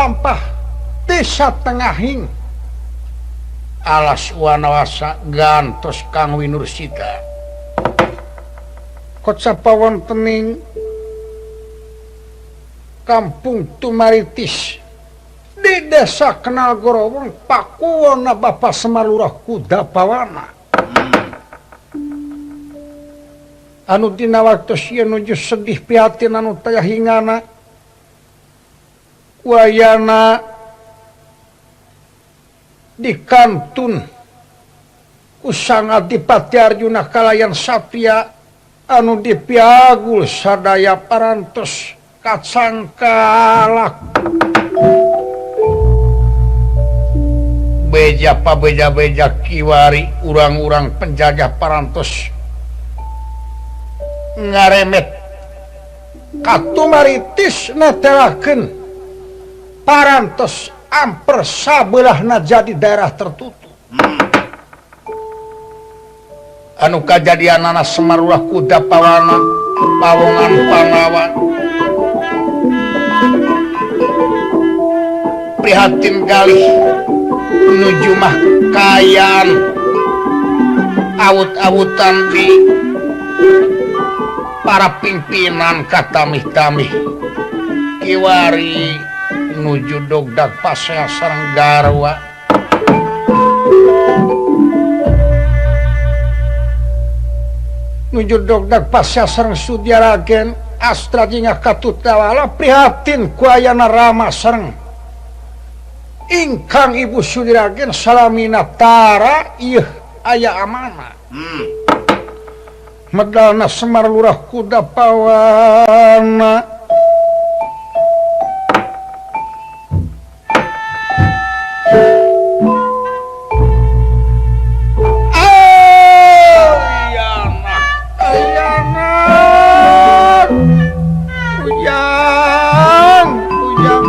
Lalampah desa tengahing alas Wanawasa gantos Kang Winursita kocapa wontening Kampung Tumaritis di desa Kenal Gorowong Pakuwona Bapak Semar Lurah Kuda Pawana anu dina waktu ieu nuju sedih prihatin anu taya hingana wayana di kantun ku Sang Adipati Arjuna kalayan Satya anu dipiagul sadaya parantos kacangkalak beja pabeja-beja kiwari urang-urang penjajah parantos ngaremet katumaritis netelakeun parantos amper sabelahna jadi daerah tertutup. Anu kajadianana Semar Lurah Kuda Pawana Pawongan Pangawan prihatin galih menuju mah kayan awut-awutan di para pimpinan katamih-tamih kiwari nuju dogdag pasea sareng garwa nuju dogdag pasea sareng Sudyaragen Astra jingah katutawala prihatin ku ayana Rama sareng ingkang Ibu Sudyaragen salamina tara ieu aya amanah. Medalna Semar Lurah Kuda Pawana ayanak ujang ujang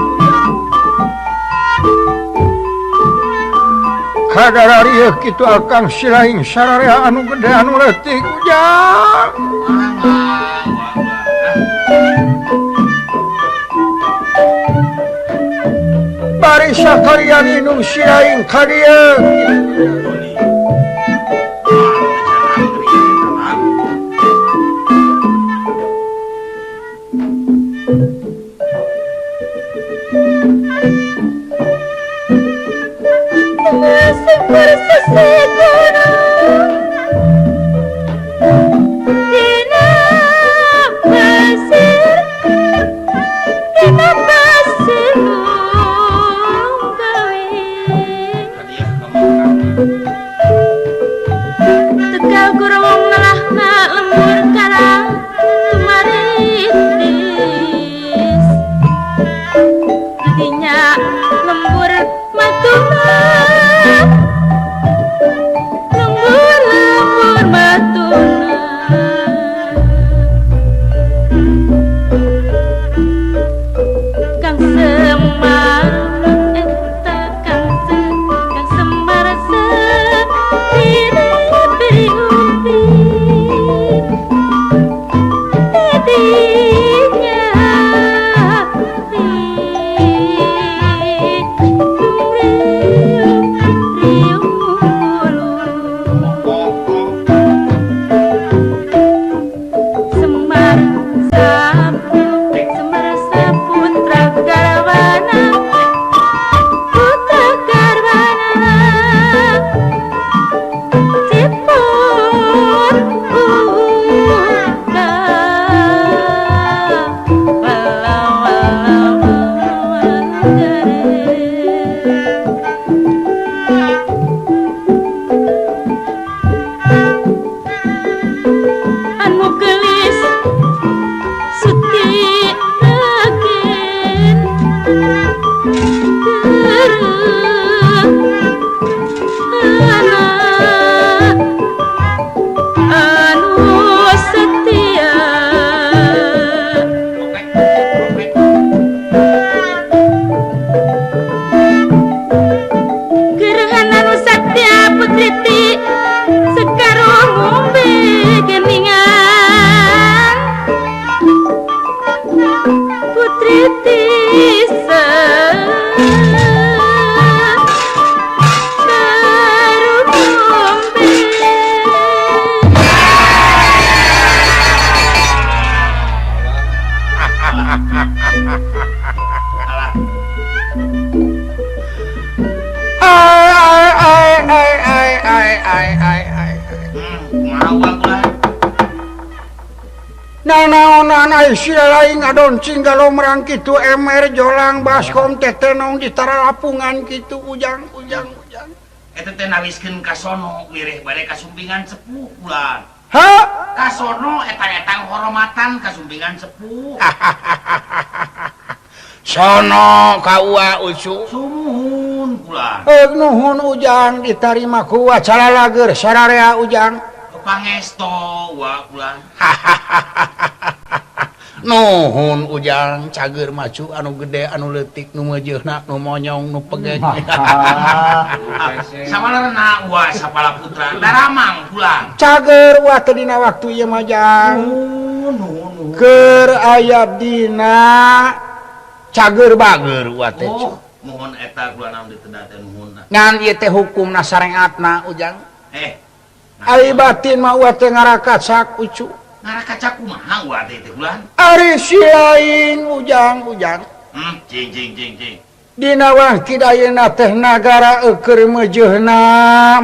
kadararieuh kitu akang silaing sararea anu gede anu leutik ujang bari sakalian inung silaing ka dieu. Lembur matuna lembur. Ae ae ae ae. Kumaha ulah? Nanaonan ai sia lain ngadoncing galomrang kitu emer jolang baskom teh tenong di taralapungan kitu ujang ujang ujang. Eta teh nawiskeun ka sono wireh bade kasumpingan sepuh ulah. Ha? Ka sono eta-eta horomatan kasumpingan sepuh. Sono ka ua ucu. Sumuhun kula. Nuhun ujang ditarima ku ua calalager sararea ujang. Pangesto wa kula. Nuhun ujang cager macu anu gede anu leutik nu meujeuhna nu monyong nu pegek. Sawalerna wa sapala putra daramang kula. Cager wa teh dina waktu ieu mah jang. Nuhun nuhun. Keur aya dina cager bager wa teh. Oh, nuhun eta kula naon diteda teh nuhun. Ngan ieu teh hukumna sareatna ujang. Eh. Ari batin mah uwa teh ngarakacak ucu. Ngarakacak kumaha uwa teh teh ulan? Ari si lain ujang ujang. Cing cing cing cing. Dina wangkid ayeuna teh nagara keur meujeuhna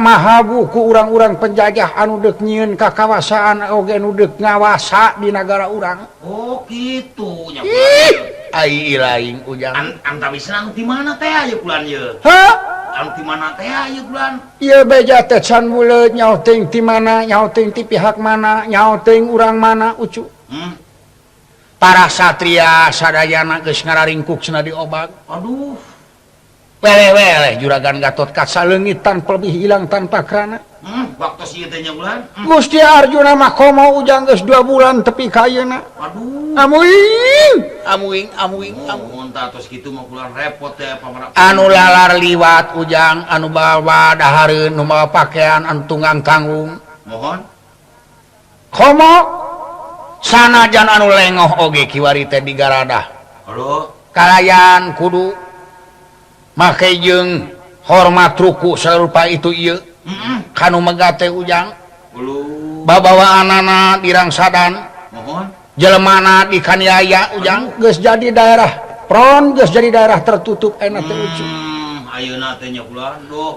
maha buku urang-urang penjajah anu deuk nyieun kakawasaan oge nu deuk ngawasa di nagara urang. Oh kitu nya. Ai lain ujang. Antawisna anu ti mana teh aya bulan ieu? Hah? Anu ti mana teh aya bulan? Ieu beja teh can buleut nyaho teuing ti mana, nyaho teuing ti pihak mana, nyaho teuing urang mana ucu. Para satria sadayana geus ngararingkuk cenah diobag. Aduh. Weleh-weleh juragan Gatot Kaca leungit tanpa lebih hilang tanpa kerana. Waktu ieu teh nya bulan. Gusti Arjuna mah komo ujang geus 2 bulan tepi ka ayeuna. Aduh. Amuing, amuing, amuing, amuing. Mun tos kitu mah bulan repot teh pamara. Anu lalar liwat ujang, anu bawa dahareun, nu mawa pakaian, anu tunggang tanggung. Mohon. Komo sanajan anu lengoh oge kiwari teh digaradah. Aduh. Kalayan kudu make jeung hormat ruku sarupa itu ieu. Kanu megat teh ujang. Babawaanana dirangsadan. Mohon. Jelemana dikaniaya ujang geus jadi daerah pron, geus jadi daerah tertutup enak teh ucu. Ayeuna teh nya ulah duh.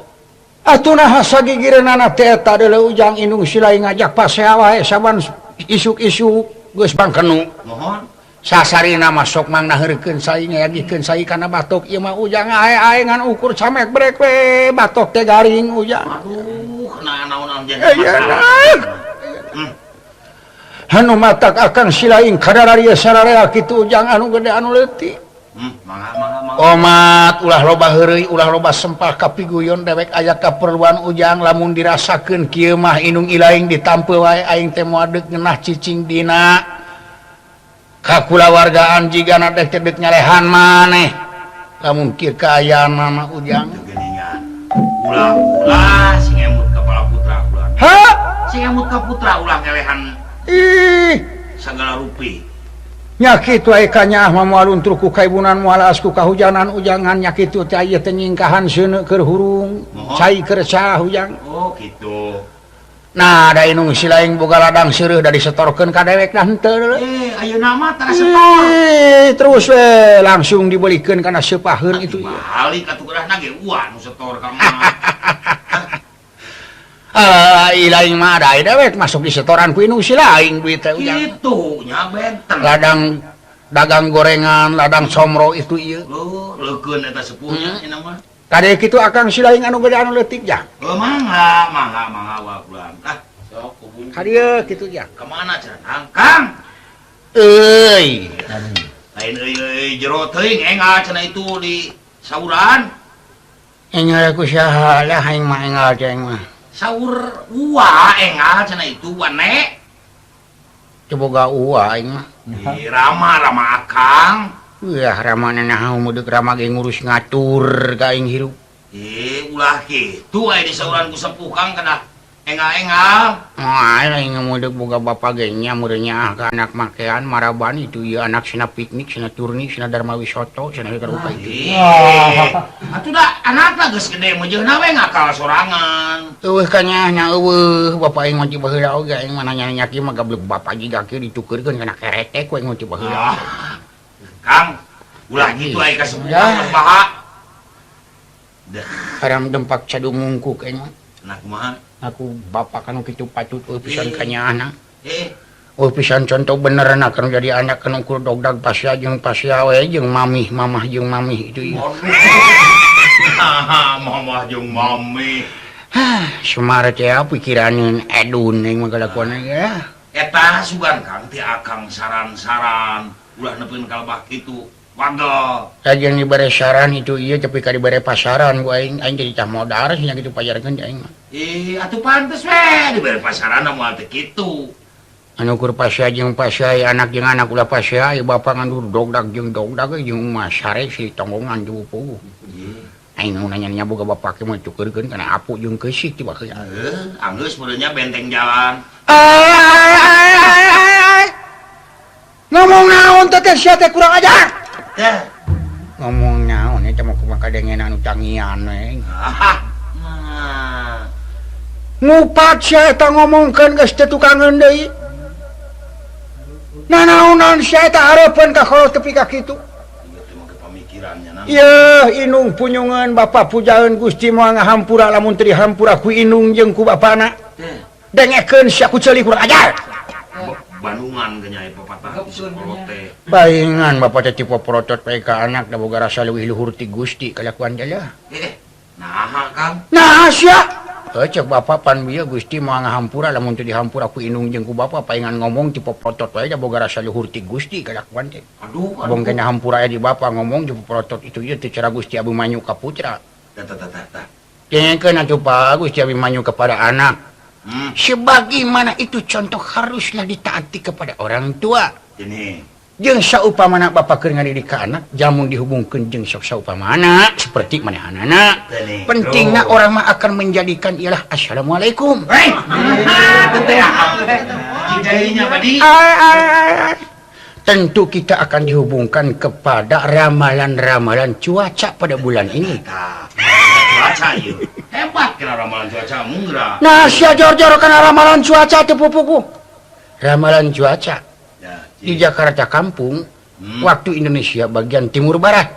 Atuh naha sagigireunana teh eta deuleu ujang indung silai ngajak pasea wae saban isuk-isuk geus bangkenu. Mohon. Sasarina masuk mang naheurkeun sai ngayagikeun sai kana batok ieu mah ujang ae-ae ngan ukur camek brek we batok teh garing ujang. Aduh, kena naon-naon jadi masalah. Anu matak akang silaing kadararieu sararea kitu ujang anu gede anu leutik. Mangga mangga mangga. Omat ulah loba heureuy ulah loba sempah kapiguyon dewek aya kaperluan ujang lamun dirasakeun kieu mah indung ilaing ditampe wae aing teh moal deuk ngeunah cicing dina kakulawargaan jigana dek teh deuk nyalehan maneh lamun kieu kaayaan mah ujang geuningan. Ulah ulah sing emut ka pala putra ulah. Ha? Sing emut ka putra ulah ngelehan. Ih, sagala rupi. Nya kitu aya kanyaah mah moal luntur ku kaibunan moal aas ku kahujanan ujangan nya kitu teh aya teh nyingkahan seuneu keur hurung, cai keur cah ujang. Oh kitu. Nah, da indung si laing boga ladang seureuh da disetorkeun ka dewek dah henteu. Ayeuna mah tara setor. Terus we langsung dibelikeun kana seupaheun itu. Balik atuh geurahna ge uang nu setor ka mah. Ilaing mah ada dewek masuk di setoran ku indung si laing duit teh ujang. Kitu nya benten. Ladang dagang gorengan, ladang somro itu ieu. Leuh, leukeun eta sepuhnya cenah mah. Kade kitu akang si laing anu gede anu leutik jang. Oh, mangga, mangga, mangga wa bulan. Ah, sok kubun. Ka dieu kitu jang. Ka mana cenah? Kang. Euy. Lain euy euy jero teuing engal cenah itu di sauran. Engal ku saha lah aing mah engal teh aing mah. Saur ua engal cenah itu wane. Coba ua aing mah. Ih, rama rama akang. Wah, ramana naha mudeuk rama ge ngurus ngatur ka aing hirup. Ulah kitu aya di sauran ku sepuh Kang kana engal-engal. Moal aing mudeuk boga bapa ge nya meureun nyaah ka anak makean maraban itu ieu anak sina piknik, sina turni, sina Dharma Wisoto, sina karupa itu. Atuh da anakna geus gede meujeuhna we ngakal sorangan. Eueuh ka nyaahna eueuh bapa aing mah ti baheula oge aing mah nanya-nanya kieu mah gablek bapa jiga kieu ditukeurkeun kana keretek we aing mah ti baheula. Kang, ulah gitu aya ka sepuh mah baha. Haram dempak cadu mungkuk aing mah. Nah kumaha? Aku bapak kanu kitu patut pisan ka nyaana. Oh pisan contoh bener na kanu jadi anak kanu ukur dogdag pasya jeung pasya we jeung mamih mamah jeung mamih itu ieu. Mamah jeung mami. Hah, sumar teh pikiran edun aing mah kalakuan ya. Eta sugan Kang ti akang saran-saran ulah nepikeun ka lebah kitu. Wagel. Kajian dibere saran itu ieu tapi ka dibere pasaran ku aing aing jadi tah modar nya kitu pajarkeun aing mah. Ih, atuh pantes we dibere pasaran moal teh kitu. Anu kur pasya jeung pasya anak jeung anak ulah pasya bapak ngandur dogdag jeung dogdag jeung mah sare si tonggongan jeung puguh. Aing nu nanya-nanya boga bapak ge mah cukeurkeun kana apu jeung keusik tiba heula. Heuh, anggeus meureunnya benteng jalan. Ngomong naon teh sia teh kurang ajar. Teh. Ngomong naon eta mah kumaha kadengenan anu cangian we. Ngupat sia eta ngomongkeun geus teu tukangeun deui. Nanaonan sia eta hareupeun ka kolot tepi ka kitu. Yeuh inung punyungan bapak pujaeun Gusti moal ngahampura lamun teu dihampura ku inung jeung ku bapana. Dengekeun sia ku ceuli kurang ajar. Bandungan ge nya papatah kolot teh. Baingan bapak teh tipe protot bae ka anak da boga rasa leuwih luhur ti Gusti kalakuan teh lah. Naha Kang? Naha sia? Heuh cek bapak pan bieu Gusti moal ngahampura lamun teu dihampura ku indung jeung ku bapak paingan ngomong tipe protot wae da boga rasa luhur ti Gusti kalakuan teh. Aduh, aduh. Bong kena hampura aya di bapak ngomong tipe protot itu ieu teh cara Gusti Abimanyu ka putra. Tah tah tah tah. Dengekeun atuh Pak Gusti Abimanyu kepada anak. Sebagaimana itu contoh haruslah ditaati kepada orang tua. Ini. Jeung saupamana bapak keur ngadidik ka anak jamun dihubungkeun jeung sok saupamana seperti manehanana. Pentingna orang mah akan menjadikan ialah assalamualaikum. Tentu kita akan dihubungkan kepada ramalan-ramalan cuaca pada bulan ini. Cuaca ieu. Hebat kena ramalan cuaca munggra. Nah, sia jor-jor kana ramalan cuaca teu pupuku. Ramalan cuaca di Jakarta kampung, waktu Indonesia bagian timur barat.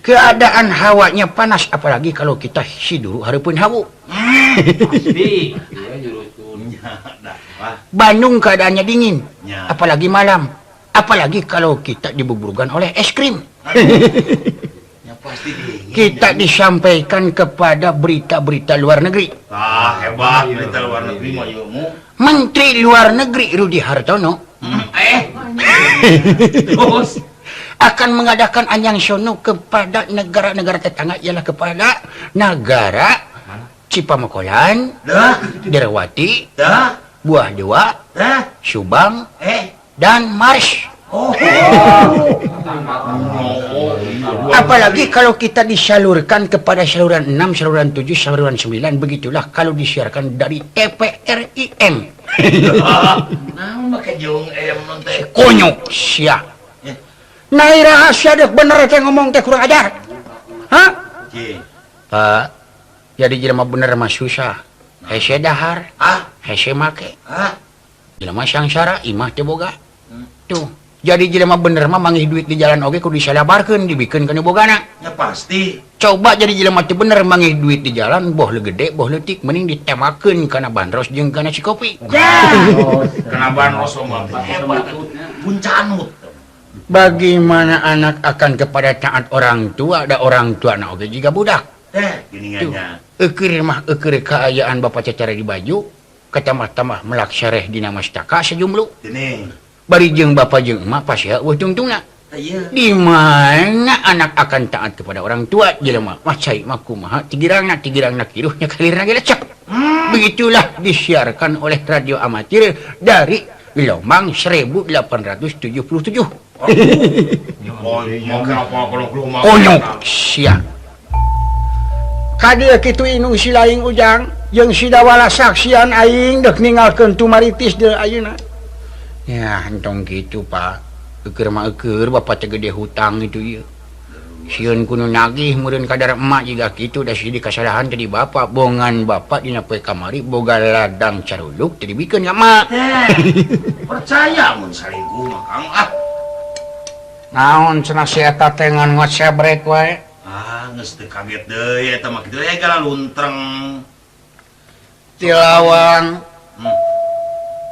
Keadaan hawanya panas, apalagi kalau kita siduru hareupeun hawu. Bandung keadaannya dingin, apalagi malam, apalagi kalau kita dibuburkan oleh es krim. Kita disampaikan kepada berita-berita luar negeri. Ah, hebat berita luar negeri mah ilmu. Menteri Luar Negeri Rudi Hartono terus akan mengadakan anyang sono kepada negara-negara tetangga, ialah kepada negara Cipamokolan, Derwati, Buah Dewa, Subang, dan Mars. Apalagi kalau kita disalurkan kepada saluran 6, saluran 7, saluran 9, begitulah kalau disiarkan dari TPRIM. Konyok sia. Nah rahasia deh bener teh ngomong teh kurang ajar. Hah? Pak, jadi jelema bener mah susah. Hese dahar, hese make. Jelema sangsara imah teh boga. Tuh. Jadi jelema bener mah manggih duit di jalan oge kudu disalabarkeun dibikeun ka nu bogana. Ya pasti. Coba jadi jelema teu bener manggih duit di jalan boh gede boh leutik mending ditemakeun kana bandros jeung kana cikopi. Kana bandros mah hebat puncanut. Bagaimana anak akan kepada taat orang tua da orang tua na oge jiga budak. Geningannya. Eukeur mah eukeur kaayaan bapak cacara di baju katambah-tambah melak sareh dina mastaka sejumlu. Gini. Bari jeung bapak jeung emak pasea eueuh tungtungna. Di mana anak akan taat kepada orang tua jelema mah cai mah kumaha tigirangna tigirangna kiruhnya kalirna ge lecek. Begitulah disiarkan oleh radio amatir dari gelombang 1877. Konyok sia. Kadieu kitu inung si laing ujang jeung si dawala saksian aing deuk ninggalkeun tumaritis deui ayeuna. Ya, entong gitu Pak. Eukeur mah eukeur bapak teh gede hutang itu ieu. Sieun kudu nagih meureun kadar emak jiga kitu da sidi kasalahan teh di bapak. Bongan bapak dina poe kamari boga ladang caruluk teh dibikeun ka emak. Percaya mun salingkuh mah Kang ah. Naon cenah si eta teh ngan ngocebrek wae. Ah, Geus teu kaget deui eta mah kitu we gala luntreng. Tilawang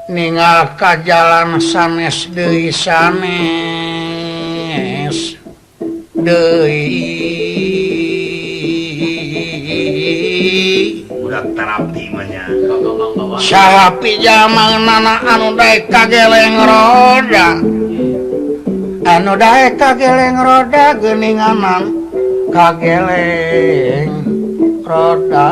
ninggal ka jalan sanes deui sanes deui budak tarapti mah nya. Saha pijamanana anu daek kageleng roda. Anu daek kageleng roda geuninganan kageleng roda.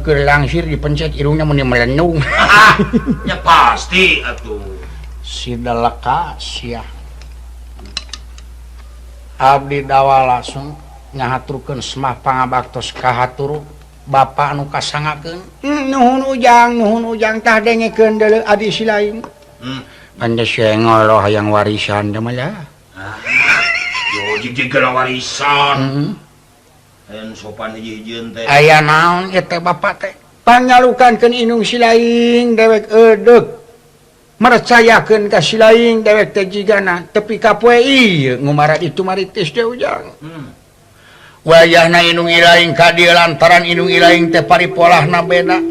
Langsir dipencet irungnya meni melenung. Ya pasti atuh. Si deleka sia. Abdi dawa langsung ngahaturkeun semah pangabaktos kahatur bapa anu kasangakeun. Nuhun ujang tah dengekeun deuleu adi si lain. Pantes ngoloh hayang warisan teh mah lah. Yo jig-jig warisan. Ayan sopan hiji-hijieun teh. Aya naon ieu teh bapak teh? Panyalukankeun indung si laing dewek eudeuh. Mercayakeun ka si laing dewek teh jigana tepi ka poe ieu ngumarat itu maritis teh ujang. Wayahna indung ilaing ka dieu lantaran indung ilaing teh paripolahna beda.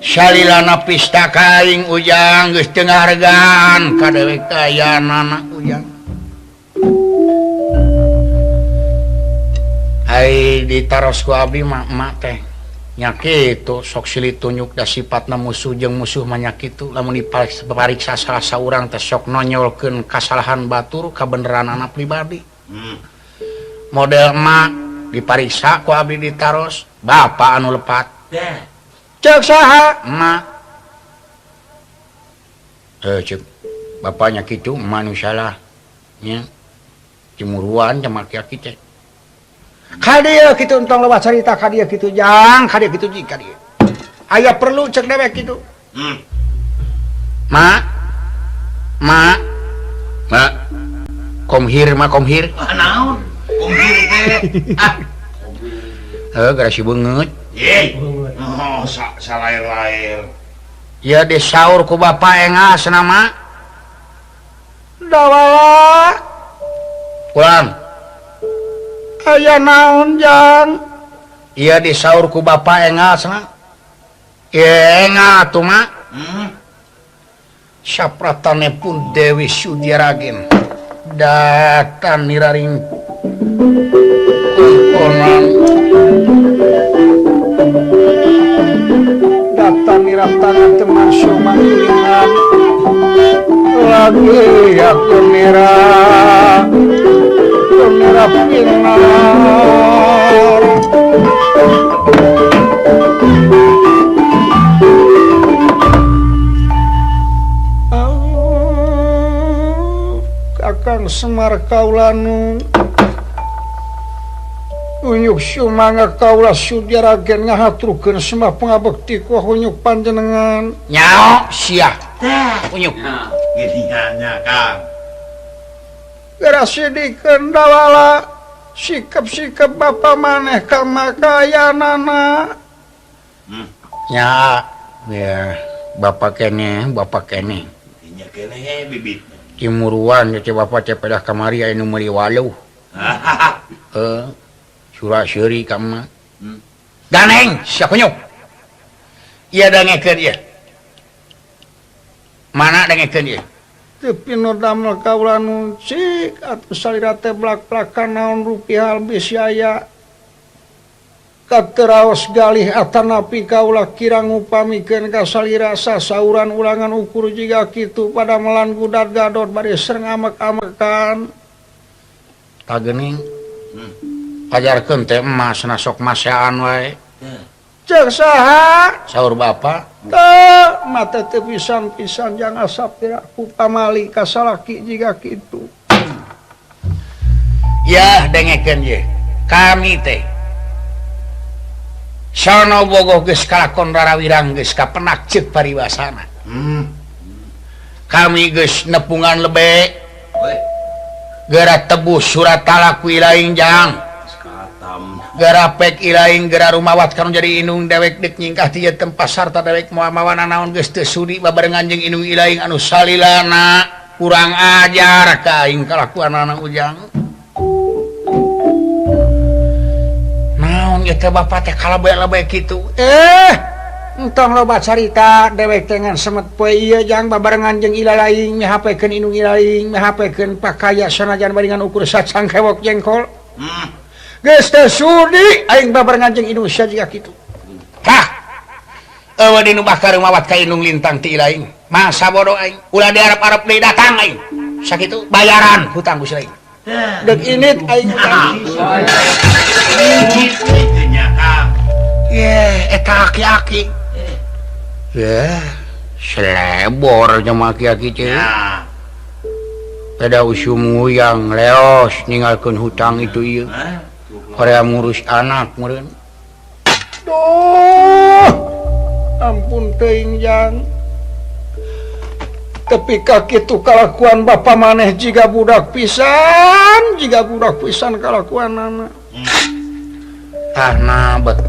Salilana pista ka aing ujang geus teu ngahargaan ka dewek teh ayanana ujang. Ai ditaros ku abdi mah emak teh nya kitu sok silih tunjuk da sifatna musuh jeung musuh mah nya kitu lamun dipariksa salah saurang teh sok nonyolkeun kasalahan batur kabeneranana pribadi. Model emak dipariksa ku abdi ditaros bapak anu lepat. Ceuk saha? Emak. Ceuk bapaknya kitu emak nu salah nya cimuruan jeung aki-aki teh. Ka dieu kitu entong lewat carita ka dieu kitu jang ka dieu kitu jig ka dieu. Aya perlu cek dewek kitu. Ma. Ma. Ma. Komhir ma komhir. Ah naon? Komhir teh. Ah. Heuh gara si beungeut. Ye. Oh, salair-lair. Ya disaur ku bapa engas nama. Dawala. Pulang. Aya naon jang? Iya disaur ku bapa engal cenah. Engal atuh mah. Sapratane pun Dewi Sudyaragen datang niraring kongkonan. Datang niratangan teman sumangilingan lagi ya penera. Merah pinar. Kakang Semar kaulanu unyuk sumangga kaula Sudyaragen ngahaturkeun semah pangabekti ku unyuk panjenengan. Nyao sia. Unyuk. Geuningannya Kang. Gara sidikeun dawala sikap-sikap bapa maneh ka makayanana. Nya, ya bapak keneh, bapak keneh. Nya keneh bibit. Cimuruan teh bapak teh pedah kamari aya nu meuli waluh. Heuh. Surah seuri ka emak. Ganeng sia kunyuk. Ieu dangekeun ieu. Mana dangekeun ieu? Teu pino damel kaula nu cik atuh salira teh blak-blakan naon rupi hal bisi aya. Kateraos galih atanapi kaula kirang ngupamikeun ka salira sasauran ulangan ukur jiga kitu pada melan gudat gadot bade sereng amek-amekan. Tah geuning. Ajarkeun teh emas na sok masean wae. Ceuk saha? Saur bapa. Teu mata teu pisan-pisan jang asap ku pamali ka salaki jiga kitu. Yah dengekeun ye. Kami teh Sono bogoh geus kalakon rarawirang geus kapenak ceuk paribasana. Kami geus nepungan lebe. Geura tebus surat talak ku ilaing jang. Geura pek ilaing geura rumawat kanu jadi indung dewek deuk nyingkah ti ieu tempat sarta dewek moal mawana naon geus teu sudi babarengan jeung indung ilaing anu salilana kurang ajar ka aing kalakuanana Ujang. Naon ieu teh bapa teh kalebe-lebe kitu. Entong loba carita dewek teh ngan semet poe ieu jang babarengan jeung ilalaing mihapekeun indung ilaing mihapekeun pakaya sanajan bari ngan ukur sacangkewok jengkol. Geus teu sudi aing babarengan jeung indung sia jiga kitu. Tah eueuh dinu bakar mawat ka indung lintang ti ilaing. Masa bodoh aing ulah diarep-arep deui datang aing. Sakitu bayaran hutang ku si laing. Deuk init aing hutang. Ye, eta aki-aki. Ye, selebor nya aki-aki teh. Pada usum nguyang leos ninggalkeun hutang itu ieu. Hoream ngurus anak meureun. Duh, ampun teuing jang. Tepi ka kitu kalakuan bapa maneh jiga budak pisan kalakuanana. Tah bet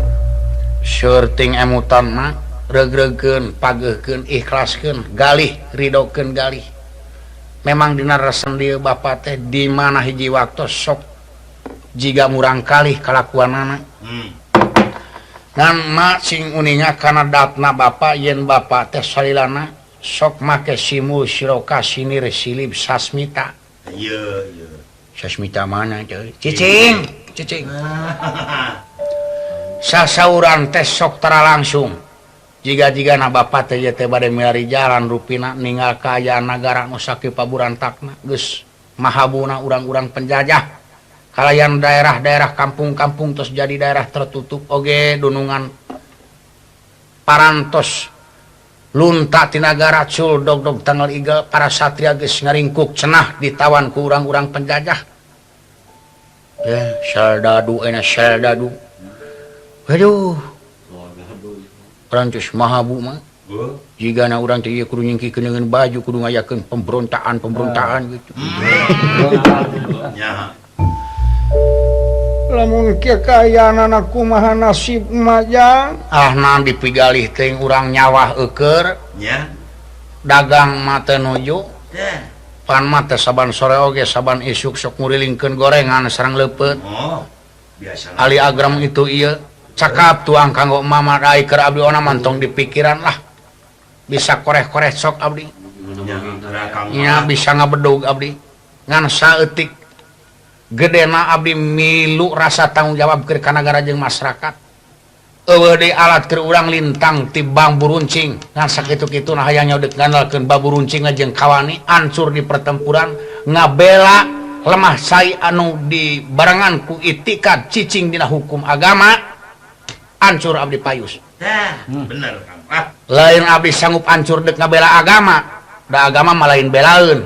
syurting emutan mah reugreugkeun, pageuhkeun, ikhlaskeun, galih, ridokeun galih. Memang dina resen dieu bapa teh di mana hiji waktu sok jiga murang kalih kalakuanana. Ngan ma sing uninga kana datna bapa yen bapa teh salilana sok make simul siroka sinir silib sasmita. Ieu ieu. Sasmita mana teh? Cicing, cicing. Sasauran teh sok tara langsung. Jiga-jiga na bapa teh ieu teh bade milari jalan rupina ninggal kaayaan nagara nu sakieu paburantakna geus mahabuna urang-urang penjajah. Kalayan daerah-daerah kampung-kampung tos jadi daerah tertutup oge dunungan parantos lunta ti nagara cul dog-dog tanggal igel para satria geus ngaringkuk cenah ditawan ku urang-urang penjajah. Saldadu euna saldadu. Aduh. Prancis mahabu mah. Jigana urang teh ieu kudu nyingkikeun dengan baju kudu ngayakeun pemberontakan-pemberontakan gitu. Nya. Lamun kieu kaayaanana kumaha nasib mah jang? Ah naon dipigalih teuing urang nyawah eueur. Nya. Dagang mah teu nuju. Pan mah teh saban sore oge saban isuk sok ngurilingkeun gorengan sareng leupeut. Oh, biasa. Ali agram itu ieu cakap tuang kanggo mama ai keur abdi ona mantong dipikiran lah. Bisa koreh-koreh sok abdi. Nya bisa ngabedug abdi. Ngan saeutik gedena abdi milu rasa tanggung jawab keur ka nagara jeung masyarakat. Eueuh deui alat keur urang lintang ti bambu runcing. Ngan sakitu-kitu nah hayang nyaudek ngandalkeun bambu runcing jeung kawani ancur di pertempuran ngabela lemah sai anu dibarengan ku itikad cicing dina hukum agama. Ancur abdi payus. Bener Kang. Ah. Lain abdi sanggup ancur dek ngabela agama. Da agama mah lain belaeun.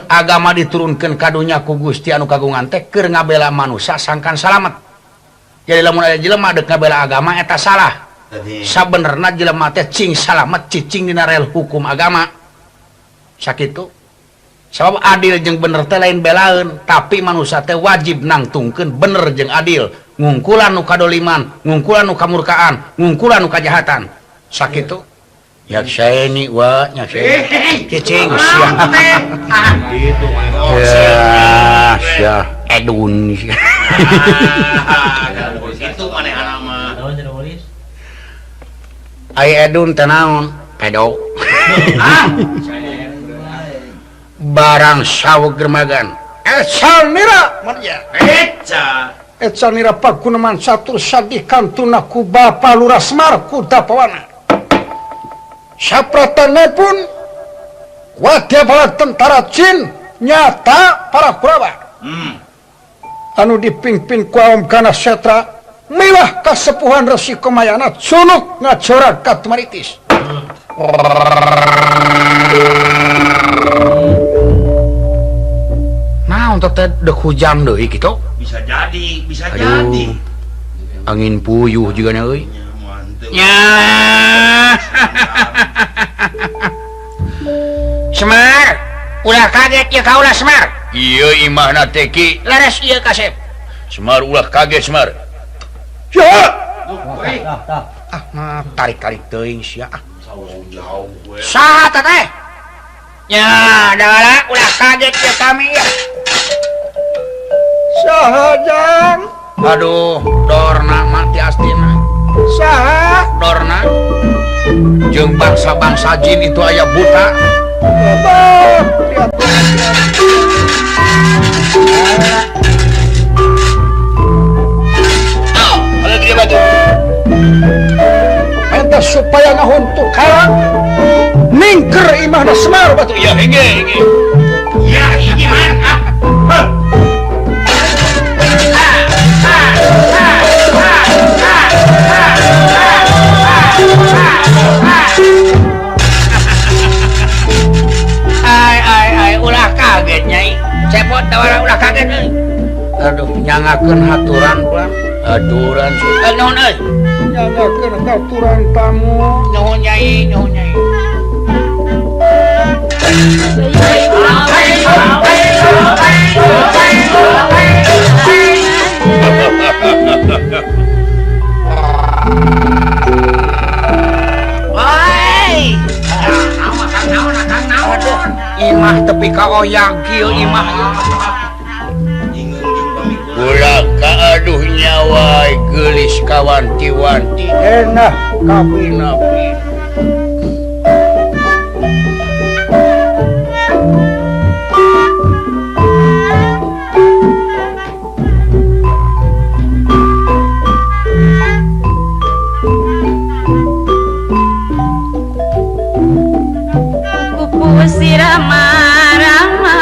Agama diturunkeun ka dunya ku Gusti anu kagungan teh keur ngabela manusia sangkan salamet. Jadi lamun aya jelema dek ngabela agama eta salah. Sabenerna jelema teh cing salamet cicing dina rel hukum agama. Sakitu. Sabab adil jeung bener teh lain belaeun, tapi manusia teh wajib nangtungkeun bener jeung adil. Ngungkulan nu kadoliman, ngungkulan nu kamurkaan, ngungkulan nu kajahatan. Sakitu. Nyakseni wa nyakseni. Cicing sia. Gitu mah. Ya, sia edun. Itu manehna mah. Ai edun teh naon? Pedo. Barang saweg germagan. Eca nira marja. Eca. Eca nira paguneman catur sadih kantuna ku Bapa Lurah Semar Kudapawana. Sapratane pun wadya bala tentara jin nyata para Kurawa. Anu dipimpin ku Aom Gana Setra milah kasepuhan Resi Komayana culuk ngajorag ka Tumaritis. Nah, untuk teh dek hujan deui kitu. Bisa jadi, bisa Aduh. Jadi. Angin puyuh juga na euy. Nya. Semar, ulah kaget ya kaulah Semar. Ieu imahna teh Ki. Laras ieu kasep. Semar ulah kaget Semar. Ya. Ah, tarik-tarik teuing sia ah. Saha teh? Ya, dawala ulah kaget ya kami ya. Saha jang? Aduh, dorna mati astina. Saha? Dorna. Jeung bangsa-bangsa jin itu aya buta. Minta supaya ngahuntuk karang ningker imahna Semar batu. Ya hege hege. Ya hege man. Ai ai ai ulah kaget nyai. Cepot tawara ulah kaget euy. Aduh, nyangakeun haturan pulang. Aturan nuhun euy. Nyangakeun haturan tamu. Nuhun nyai, nuhun nyai. Woi. Imah tepi ka oyag kieu imah. Ulah ka aduh nyawa geulis kawanti-wanti enak kapina-pina. Kupu sirama-rama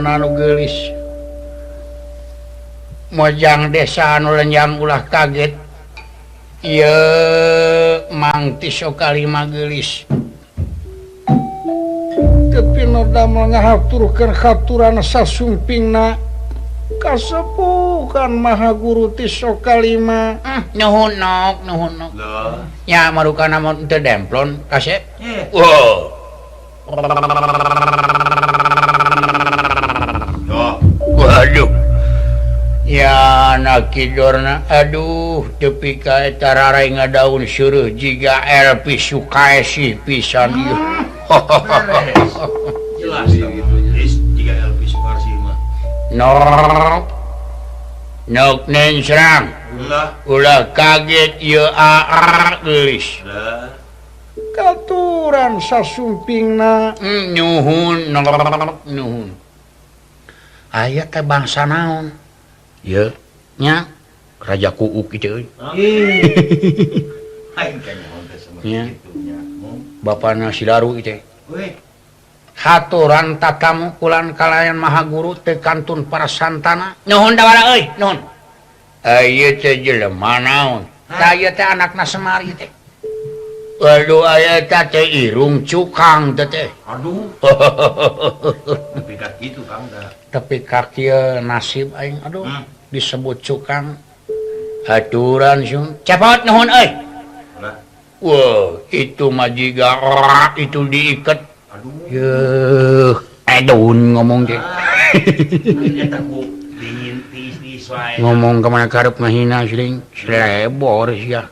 Anu geulis mojang desa anu lenjang ulah kaget ieu Mang Tisokalima geulis tepi nu damel ngahaturkeun haturan sasumpingna kasepuhan Maha Guru Tisokalima. Nuhun nok nuhun nok nya marukana mun teu demplon kasep. Wow. Aduh ya anak kidorna aduh tepi ka eta rarai ngadaun seureut jiga Elvi Sukaesih pisan ieu. Jelas jiga Elvi Sukaesih mah. Nok nok nensrang. Ulah kaget ieu aa geulis. Katuran sasumpingna nyuhun nuhun. Aya teh bangsa naon? Ieu nya Raja Kuuk kitu euy. Aing teh nyaho teh sama kitu nya. Bapana si Daru ieu teh. Haturan tatamu kulan kalayan maha guru teu kantun para santana. Nuhun dawara euy, nuhun. Ieu teh jelema naon? Tah ieu teh anakna Semar ieu teh. Waduh aya eta teh irung cukang teh teh. Aduh. Tapi ka kitu Kang da. Tapi ka kieu nasib aing aduh disebut cukang. Aturan sun. Cepot nuhun euy. Wah, itu mah jiga itu diiket. Aduh. Yeuh, edun ngomong teh. Eta ku dingin tiis-tiis wae. Ngomong ka mana karep ngahina sering selebor sia.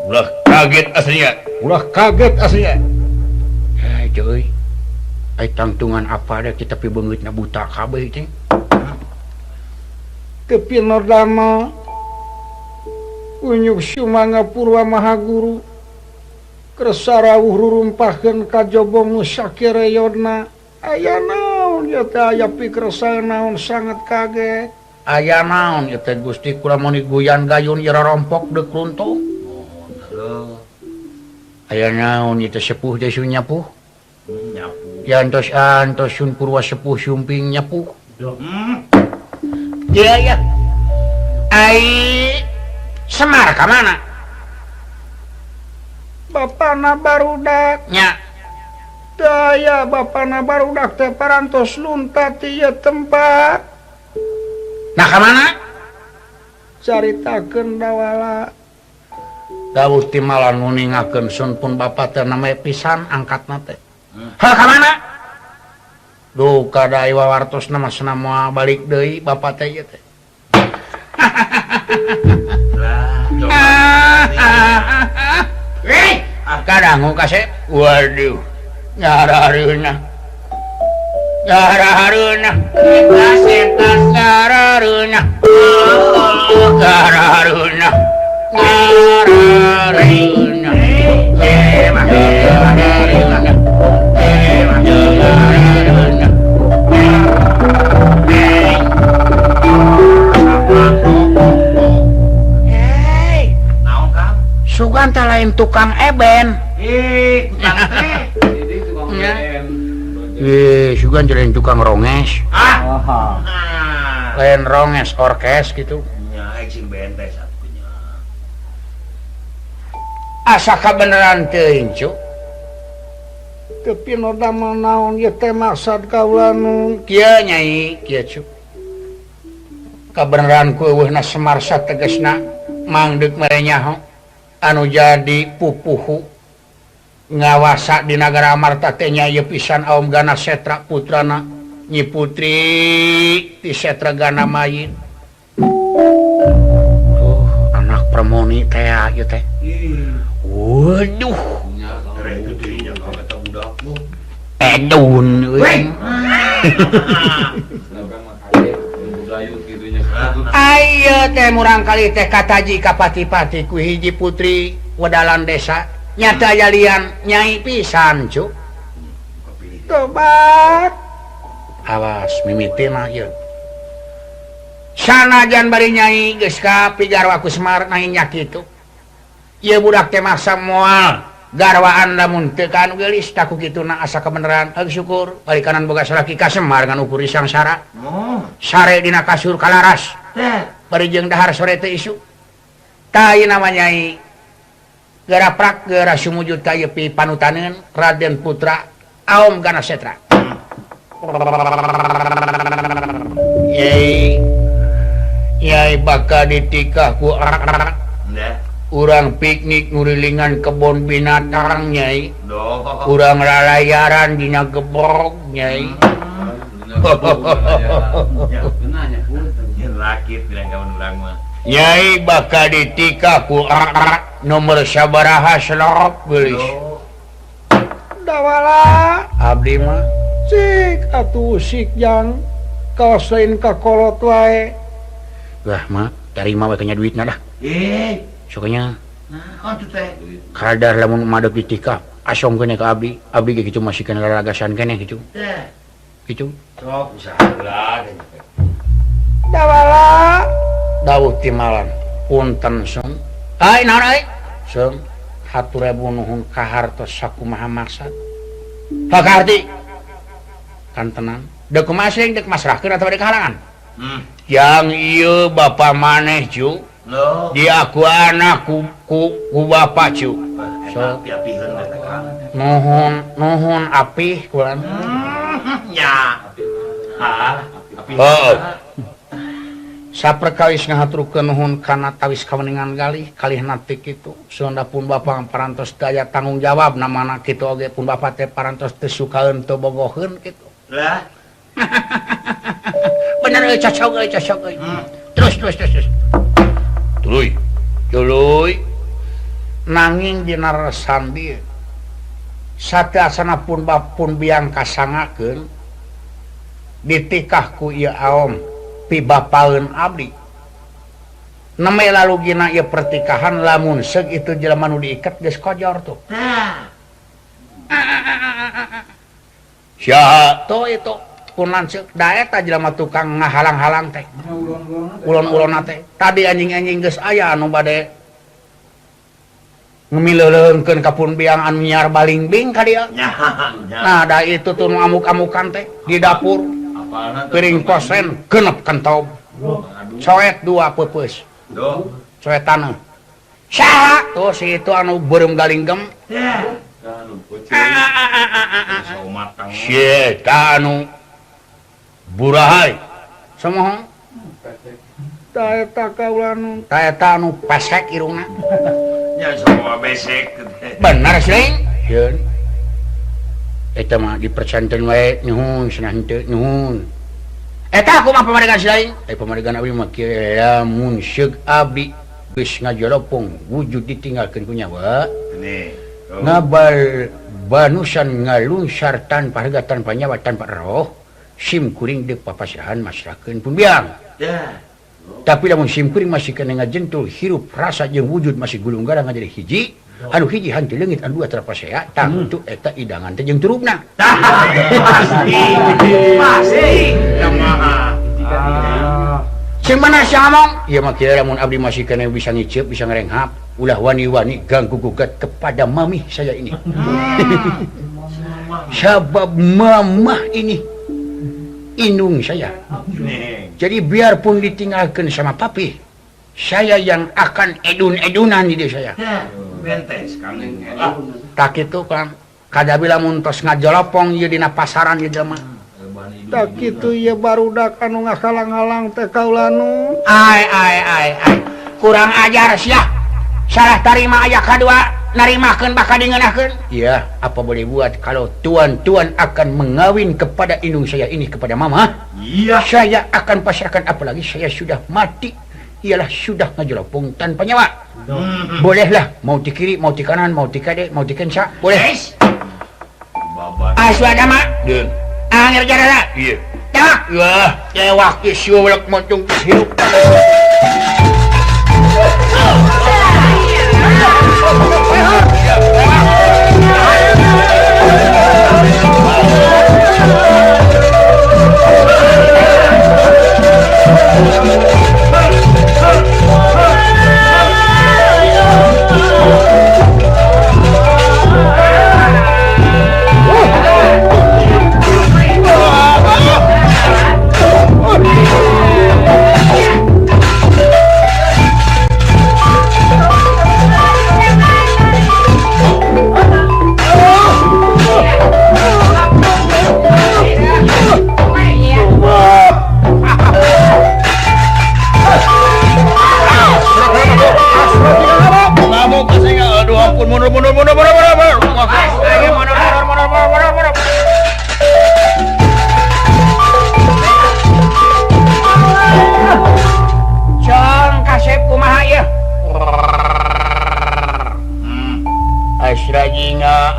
Ulah kaget aslinya. Ulah kaget aslinya. Eh, cuy. Ai tangtungan apa deh kita pi beungeutna buta kabeh teh. Teu pinodama unyuk sumangga purwa maha guru kersa rawuh rurumpahkeun ka jobong nu sakireyodna. Aya naon ieu teh aya pikersa naon sangat kaget. Aya naon ieu teh Gusti kula mun guyan gayun ieu rompok deuk runtuh. Aya naon ieu teh sepuh teh sun nyapuh. Nyapuh. Ya antos antos sun purwa sepuh sumping nyapuh. Iya ya. Ai Semar ka mana? Bapana barudak. Nya. Daya bapana barudak teh parantos luntat ti ieu tempat. Nah ka mana? Caritakeun dawala. Dawuh timalan nguningakeun sun pun bapa teh name pisan angkatna teh. Ha ka mana? Duh kada wawartosna mah cenah moal balik deui bapa teh ieu teh. Hei, kadangu kasep. Waduh. Nyarareunah. Nyarareunah. Setan nyarareunah. Nyarareunah. Nyarareunah. Hei, naon Kang? Sugan teh lain tukang eben. Ih, tukang teh. Ih, sugan teh lain tukang ronges. Ah. Lain ronges orkes gitu. Nya sing bentes atuh nya. Asa kabeneran teuing, Cuk. Teu pinodama naon ieu teh maksad kaula nu kieu Nyai, kieu Cuk. Kabeneran ku eueuhna Semar sategesna mangdeuk mere nyaho anu jadi pupuhu ngawasa di nagara Amarta teh nya ieu pisan Aom Gana Setra putrana Nyi Putri ti Setra Gana Mayin. Anak permoni teh ieu teh. Waduh. Edun euy. Ayo teh murang kali teh kataji ka pati-pati ku hiji putri wedalan desa nyata aya lian nyai pisan Cuk. Tobat. Awas mimiti mah ieu. Sanajan bari nyai geus ka pigarwa ku Semar nanya kitu. Ieu budak teh masa moal garwaan lamun teu ka anu geulis tah ku kituna asa kabeneran heug syukur bari kanan boga salaki ka Semar ngan ukur sangsara. Sare dina kasur kalaras. Bari jeung dahar sore teh isuk. Tah ieu nama nyai geura prak geura sumujud ka ieu pi panutaneun Raden Putra Aom Gana Setra. Yai Yai bakal ditikah ku urang piknik ngurilingan kebon binatang Nyai. Urang lalayaran dina gebrog Nyai. Nyai bakal ditikah ku nomor sabaraha selorop geulis. Dawala abdi mah cik atuh usik jang kawas lain ka kolot wae. Wah mah tarima we nya duitna dah. Eh, soknya. Naon tuh teh? Kadar lamun madeg ditikah asong keneh ka abdi, abdi ge kitu masih kana lalagasan keneh kitu. Teh. Kitu. Sok usaha heula. Dawala dawuh timalan punten sung. Ai naon ai? Sung hatur ribu nuhun ka hartos sakumaha maksad. Hak arti kan tenang. Deuk kumaha sing deuk masrahkeun atawa deuk halangan? Yang ieu bapa maneh cu. Di aku anak ku ku bapa cu. So, nuhun nuhun apih kulan. Nya. Ha, apih. Heeh. Saperkawis ngahaturkeun nuhun kana tawis kaweningan galih kalih nanti kitu sunda pun bapa parantos daya tanggung jawab namana kitu oge pun bapa teh parantos teu sukaeun teu bogoheun kitu. Lah. Bener euy cocok euy cocok euy. Terus terus terus terus. Tuluy. Tuluy. Nanging dina resan dieu satiasana pun bapun biang kasangakeun ditikah ku ieu aom pibapaeun abdi. Neme lalu gina ieu pertikahan lamun seug itu jelema nu diiket geus kojor tuh. Tah. Saha tuh itu pun lanceuk da eta jelema tukang ngahalang-halang teh. Ulon-ulonna teh. Tadi anjing-anjing geus aya anu bade ngemileuleukeun ka pun biang anu nyiar balingbing ka dieu. Nah, da itu tuh nu amuk-amukan teh di dapur. Piring kosen genep kentob. Coet dua peupeus. Coet taneuh. Saha tuh si itu anu beureum galinggem. Si eta anu burahai. Samohong. Ta eta kaula nu. Ta eta anu pesek irungna. Nya semua besek. Bener sih. Sieun. Eta mah dipercanten wae nuhun cenah henteu nuhun. Eta kumaha pamadegan si lain? Pamadegan abdi mah kieu lamun seug abdi geus ngajolopong wujud ditinggalkeun ku nyawa. Ngabal banusan ngalunsar tanpa harga tanpa nyawa tanpa roh sim kuring deuk papasrahan masrahkeun pun biang. Tapi lamun sim kuring masih kena ngajentul hirup rasa jeung wujud masih gulung garang ngajadi hiji. Anu hiji hantu leungit anu dua terpasea tangtu eta idangan teh jeung turupna. Pasti. Pasti. Kumaha. Sing mana sia ngomong? Ieu mah kieu lamun abdi masih kena bisa ngiceup bisa ngarenghap ulah wani-wani ganggu gugat kepada mamih saya ini. Sabab mamah ini indung saya. Jadi biarpun ditinggalkan sama papi, saya yang akan edun-edunan di saya. Bentes kang. Tak kitu Kang. Kadabi lamun tos ngajolopong ieu dina pasaran ieu jelema. Tak kitu ieu barudak anu ngahalang-halang teh kaula nu. Ai ai ai ai. Kurang ajar sia. Salah tarima aya kadua narimakeun bakal dingeunahkeun. Iya, apa boleh buat kalau tuan-tuan akan mengawin kepada indung saya ini kepada mama. Iya. Saya akan pasrahkan apalagi saya sudah mati. Ialah sudah ngajolopong tanpa nyawa. Bolehlah mau di kiri, mau di kanan, mau di kade, mau di kenca, boleh. Aswa dama. Deung. Angger jarara. Iya. Tewak. Wah, tewak ieu welek moncong hirup.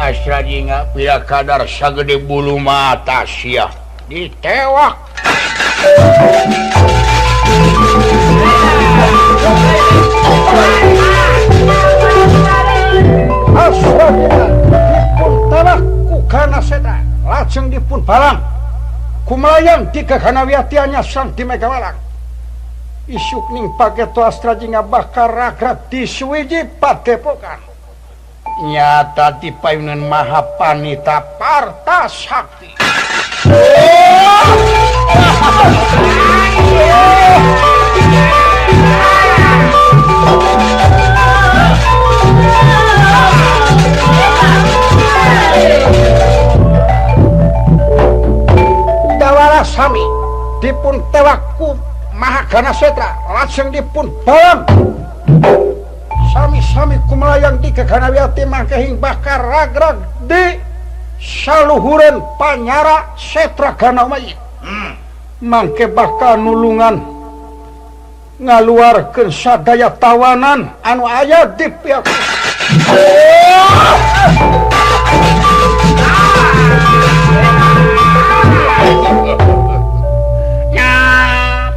Astra Jingga pira kadar sagede bulu mata sia ditewak. Astra Jingga dipun tewak ku Ganaseta lajeng dipun balang kumalayang di Gaganawiatianya sang di Megawalang. Isuk ning paketo Astra Jingga bakal ragrag di suwiji padepokan. Nyata di payunan Mahapanita Parta Sakti. Dawala sami dipun tewak ku Mahaganasetra lajeng dipun balang sami-sami kumelayang di Gaganawiati mangkehing bakar ragrag di saluhureun panyara Setra Ganamayi. Mangke bakal nulungan ngaluarkeun sadaya tawanan anu aya di pihak.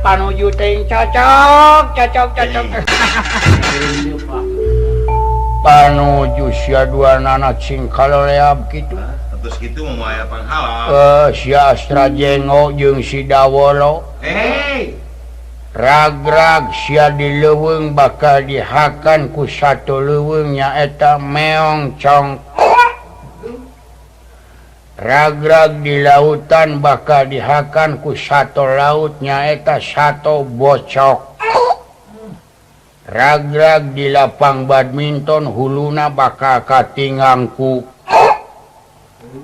Panuju ting cocok cocok cocok. Panuju sia dua nana cing kaloleab kitu. Terus kitu mau aya panghalap. Sia Astra Jenggo jeung si Dawolo. Hei. Ragrag sia di leuweung bakal dihakan ku satu leuweung nyaeta Meong Cong. Ragrag di lautan bakal dihakan ku sato laut nyaeta sato bocok. Ragrag di lapang badminton huluna bakal katingang ku.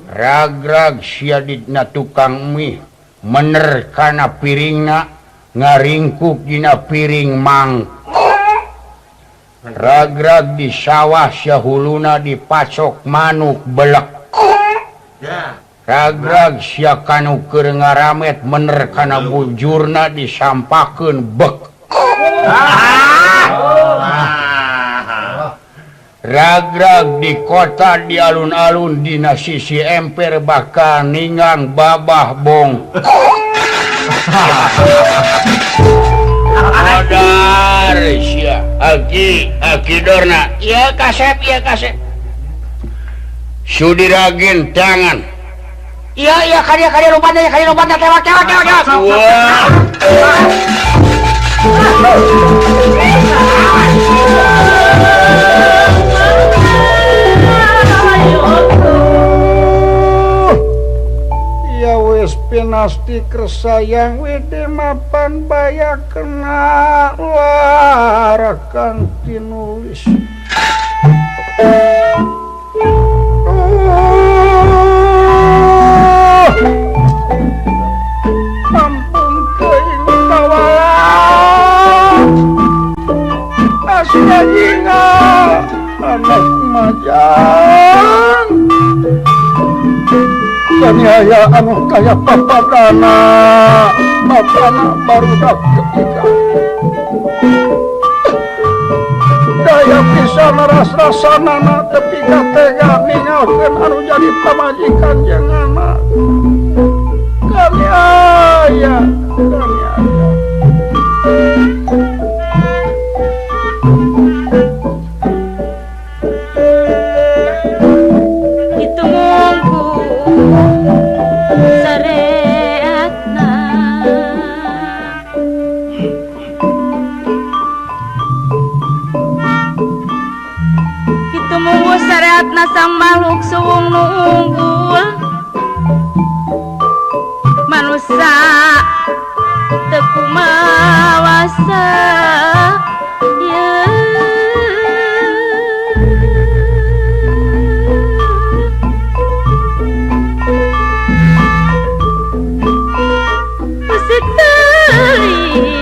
Ragrag sia dina tukang mie mener kana piringna ngaringkuk dina piring mang. Ragrag di sawah sia huluna dipacok manuk belek. Ragrag sia kanu keur ngaramet mener kana bujurna disampakeun bek. Ragrag di kota di alun-alun dina sisi emper bakal ningang babah bong. Modar sia aki aki dorna ieu kasep ieu kasep. Sudiragin tangan. Iya iya kadieu kadieu lompatna kadieu lompatna tewak tewak tewak tewak. Wah. Ya wis pinasti kersayang wede mapan baya kena larakan tinulis. Ampun teuing tawala Astra Jingga anak majan kaniaya anu kaya papadana bapana barudak ketika daya bisa neras-rasanana tepi ka tega ningalkeun anu jadi pamajikan jeung anak. Kami aya, kami aya. Itu mungku sareatna. Itu mungku sareatna sang makhluk suwung nu unggul. Manusia teu kumawasa ya. Usik seliring,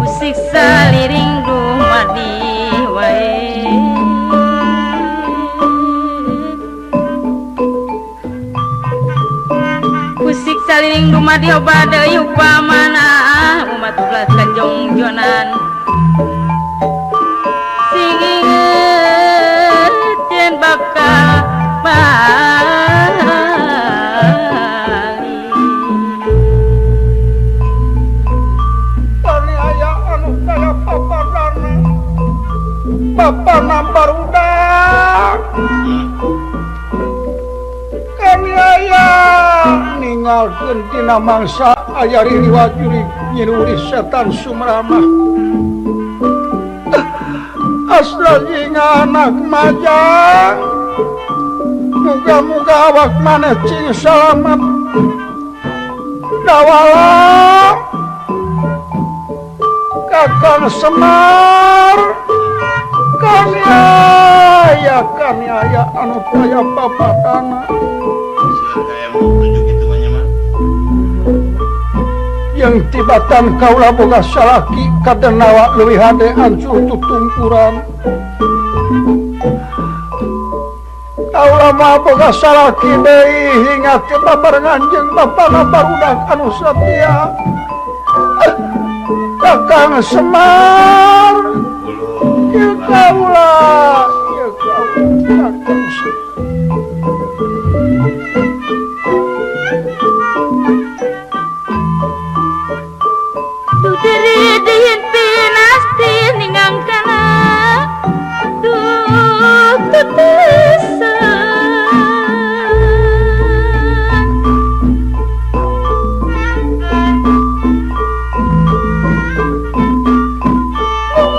usik saliring dumadi wae. Usik saliring dumadi obade upamana umat ulah kanjong jonan. Si Bapana barudak kaniaya ninggalkeun tina mangsa aya ririwat jurig nyiruri setan Sumramah. Astra jingga anak majang, muga-muga awak maneh cing salamet. Dawala Kakang Semar kaniaya kaniaya anu kaya papatana. Yang tibatan kaula boga salaki kadenawa leuwih hade ancur tutungkuran. Kaula mah boga salaki deui hingga teu babarengan jeung bapana barudak anu satia. Kakang Semar ieu kaula, ieu kaula Kakang Semar. Diri diin pinasti ningang kana duh tetesan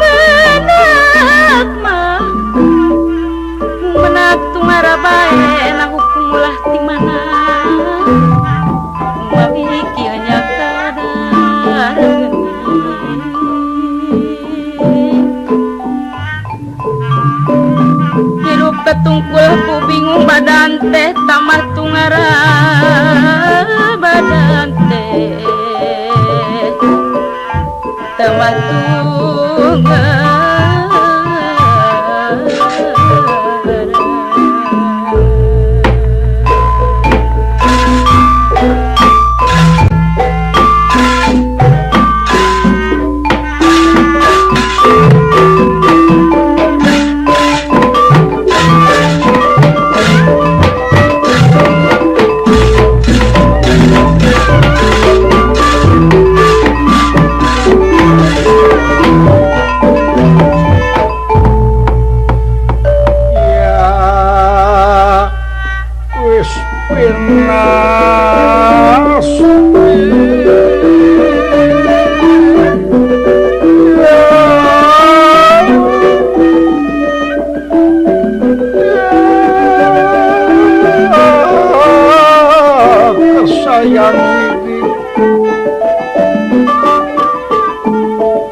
menak mah menak tungara bae na hukum ulah ti mana mamiki nya kadar. Ketungkul ku bingung badan teh tamah tungara badan teh tamah tungara.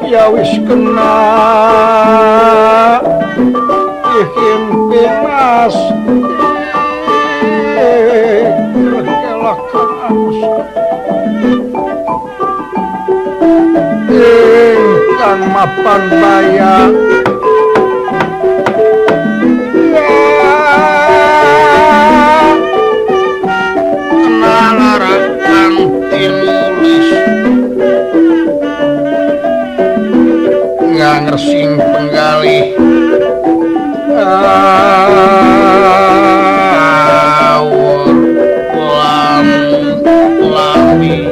Ya wis kena ihimpinas kelakan anus ingkang mapan baya nalarakan tinulis ngangersing penggalih awur lam lami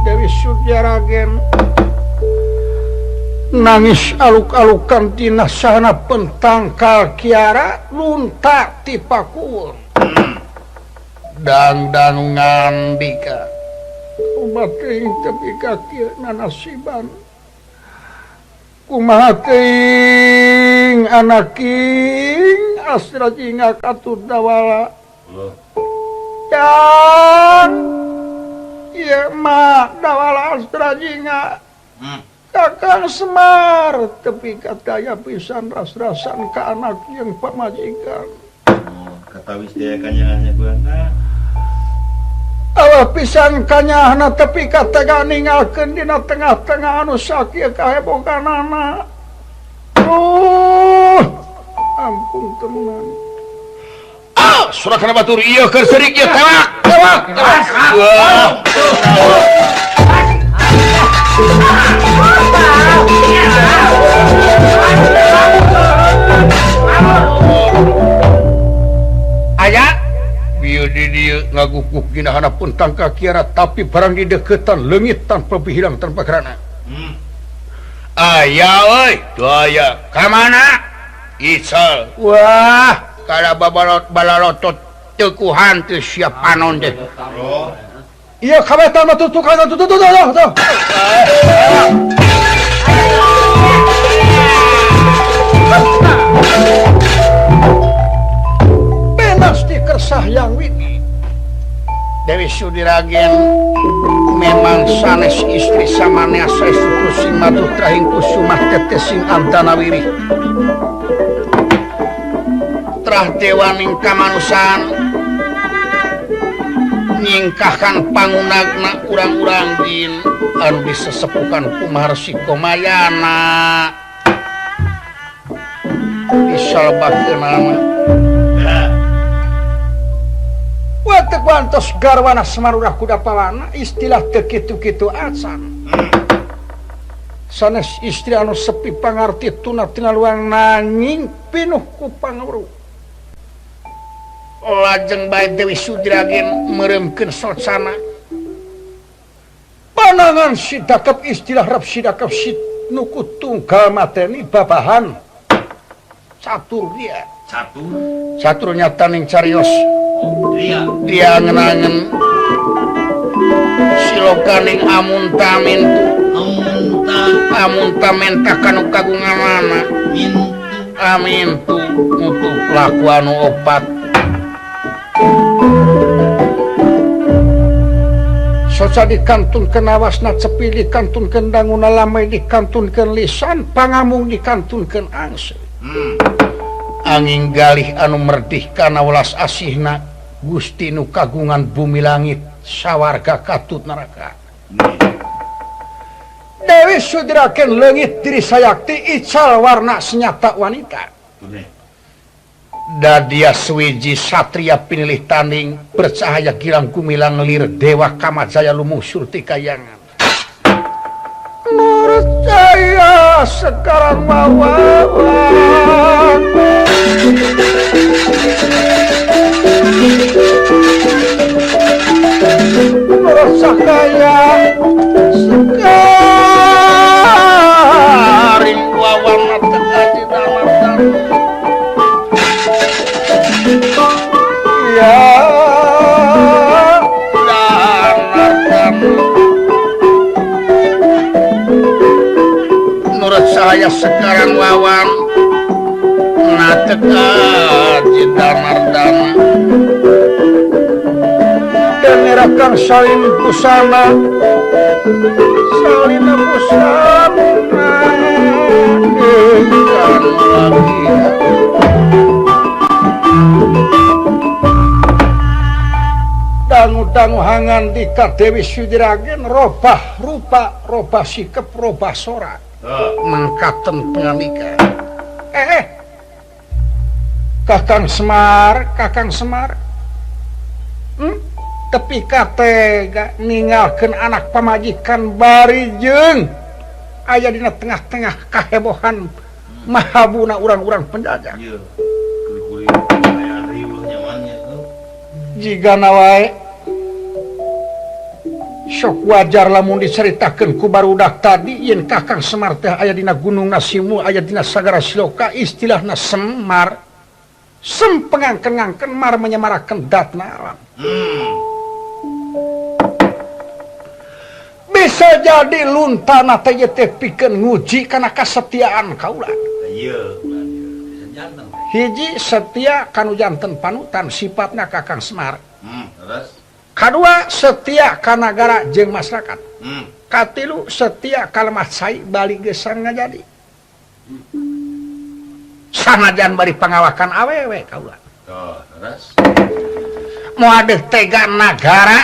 Dewi Sudyaragen nangis aluk-alukan tina sana pentangkal kiara lunta ti pakuwon dangdang ngandika kumaha teuing tepi ka kieu nanasiban kumaha teuing anaking Astra jingga katur dawala dan ieu mah dawala Astra jingga Kakang Semar tepi ka daya pisan ras-rasan ka anak jeung pamajikan. Oh, katawis daya kanyaahna buana. Awah pisan kanyaahna tepi ka tega ninggalkeun dina tengah-tengah anu sakieu kaheboganana. Ampun tenan. Ah, surakana batur ieu keur seurik ieu tewak, tewak, tewak. Aya bieu Di dieu ngagukuk dina hanapun tangka kiara tapi barang di deketan leungit tanpa hilang tanpa kerana. Aya euy, teu aya. Ka mana? Ical. Wah, kada babalot balalotot teu ku hantu siap panon teh. Iya kabetan mah tuh tuh tuh tuh tuh. Benas di Kersah Hyang Widi. Dewi Sudiragen memang sanes istri samanea saestu sing madu trahing kusumah tetesing antanawiri. Trah dewaning kamanusan nyingkahkan pangunagna urang-urang jin anu disesepukan ku Maharsi Komayana. Disalbahkeunana. Watek wantos garwana Semar ulah kuda pawana istilah teu kitu-kitu acan. Sanes istri anu sepi pangarti tuna tina luang nanging pinuh ku panguru. Lajeng bae Dewi Sudiragen meureumkeun socana. Panangan sidakep istilah rep sidakep nu tunggal mateni babahan catur dia. Catur. Catur nyata ning carios. Dia. Dia ngenangen silokaning amuntamintu. Amuntamenta kanu kagunganana. Amintu mutu laku anu opat. Soca dikantunkeun awasna cepi dikantunkeun danguna lamai dikantunkeun lisan pangamung dikantunkeun angse. Angin galih anu merdih kana welas asihna Gusti nu kagungan bumi langit sawarga katut neraka. Dewi Sudiragen leungit diri sayakti ical warna senyata wanita. Dadia suwiji satria pinilih tanding bercahaya gilang gumilang lir dewa kamajaya lumusur ti kayangan. Nur cahaya sekarang wawan. Nur cahaya sekaring wawan teka dalam. Ya nurut saya sekarang wawan nateka jidamardana dan nerakan salin busana salin busana ingkang lagi dangu-dangu hangan di Dewi Sudiragen robah rupa robah sikep robah sora mangkaten panganika. Kakang Semar, Kakang Semar. Tepi katega ninggalkeun anak pamajikan bari jeung aya dina tengah-tengah kahebohan mahabuna urang-urang penjajah. Jigana wae sok wajar lamun diceritakeun ku barudak tadi yen Kakang Semar teh aya dina Gunung Nasimu aya dina Sagara Siloka istilahna Semar sempengangken-ngangken mar menyemarakeun datna alam. Bisa jadi luntana teh teh pikeun nguji kana kasetiaan kaula. Hiji setia kanu janten panutan sifatna Kakang Semar. Kadua setia ka nagara jeung masyarakat. Katilu setia ka lemah cai bali geus ngajadi. Sanajan bari pangawakan awewe kaula. Moal deuh tega nagara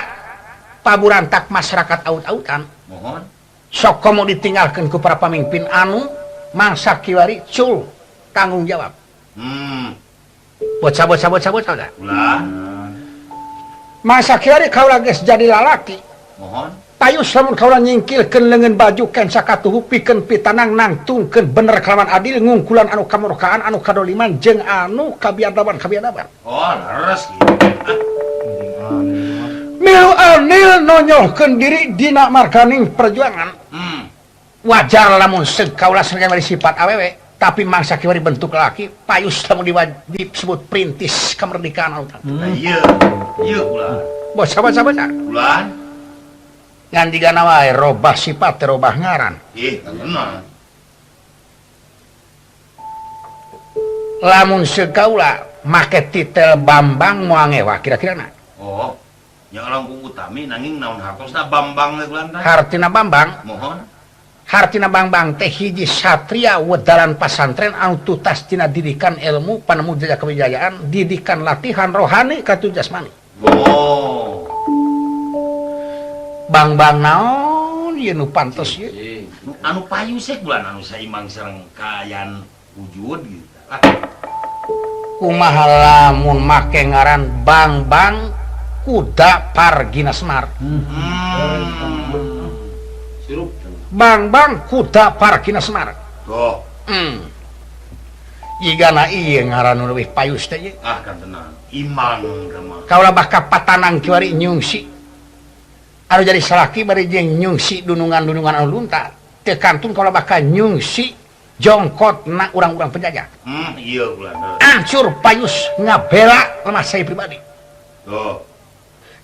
paburantak masyarakat aut-autan. Mohon. Sok komo ditinggalkeun ku para pamimpin anu mangsa kiwari cul tanggung jawab. Bocah-bocah bocah-bocah dah. Ulah. Mangsa kiwari kaula geus jadi lalaki. Mohon. Payus lamun kaula nyingkilkeun leungeun baju ken sakatuhu pikeun pitanang nangtungkeun bener kalawan adil ngungkulan anu kamurkaan anu kadoliman jeung anu kabiadaban kabiadaban. Oh, leres kieu. Nganonyolkeun diri dina marganing perjuangan. Wajar lamun sekaula sareng sifat awewe, tapi mangsa kiwari bentuk laki payus lamun disebut perintis kemerdekaan anu tah. Ieu ieu ulah. Bocah-bocah. Ulah. Ngan digana wae robah sifat teh robah ngaran. Ih, tenan. Lamun sekaula make titel Bambang moal ngewa kira-kira na. Oh. Nya langkung utami nanging naon hartosna Bambang teh ulah. Hartina Bambang? Mohon. Hartina Bambang teh hiji satria wedalan pasantren anu tutas tina didikan ilmu panemu jaya kewijayaan didikan latihan rohani katu jasmani. Oh. Bang-bang naon ieu nu pantes ieu? Anu payu seh bulan anu saimang sareng kaayaan wujud gitu. Ah. Kumaha lamun make ngaran Bang-bang Kuda Pargina Semar. Sirup. Bang-bang Kuda Pargina Semar. Oh. Jigana ieu ngaran nu leuwih payus teh ieu. Ah, kan tenang. Imang mah. Kaula bakal patanang kiwari nyungsi. Anu jadi salaki bari jeung nyungsi dunungan-dunungan anu lunta. Teu kantun kaula bakal nyungsi jongkotna urang-urang penjajah. Ieu ulah. Ancur payus ngabela lemah saya pribadi. Oh.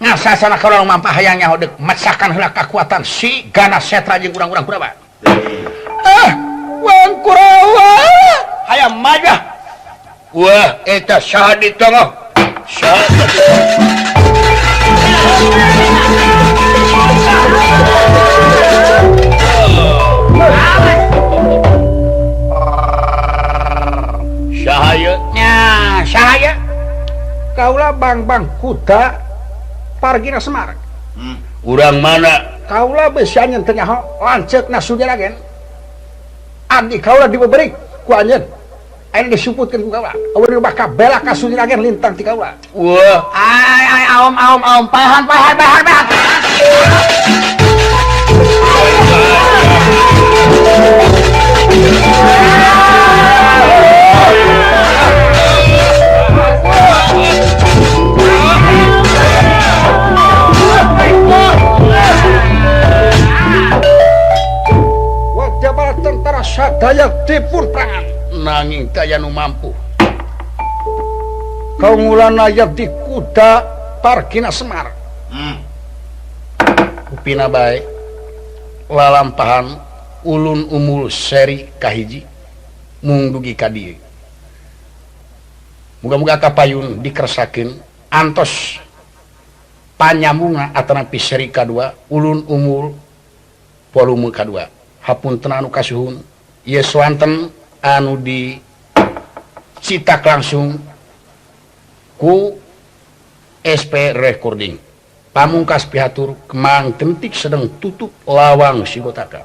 Ngasasana kaula mampah hayang nyaho deuk mecakan heula kakuatan si Gana Setra jeung urang-urang Kurawa. Ah, wang Kurawa hayang majah. Wah, eta saha di tengah? Saha? Sahaya nya, sahaya. Kaula Bang-bang Kuda Pargina Semar. Urang mana? Kaula beusi anjeun teu nyaho lanceukna Sujaragen. Abdi kaula dibeuberik ku anjeun. Ayeuna disuputkeun ku kaula. Eueuh bakal bela ka Sujaragen lintang ti kaula. Wah, ai ai aom aom aom pahan pahan pahan pahan. Tentara sadaya dipun prangan nanging daya nu mampu. Kaungulana di Kuda Pargina Semar. Upina bae lalampahan ulun umul seri kahiji mung dugi ka dieu. Muga-muga kapayun dikersakeun antos panyambungan atanapi seri kadua ulun umul volume kadua. Hapunten anu kasuhun ieu swanten anu dicitak langsung ku SP Recording. Pamungkas pihatur kemang tentik sedang tutup lawang sigotaka.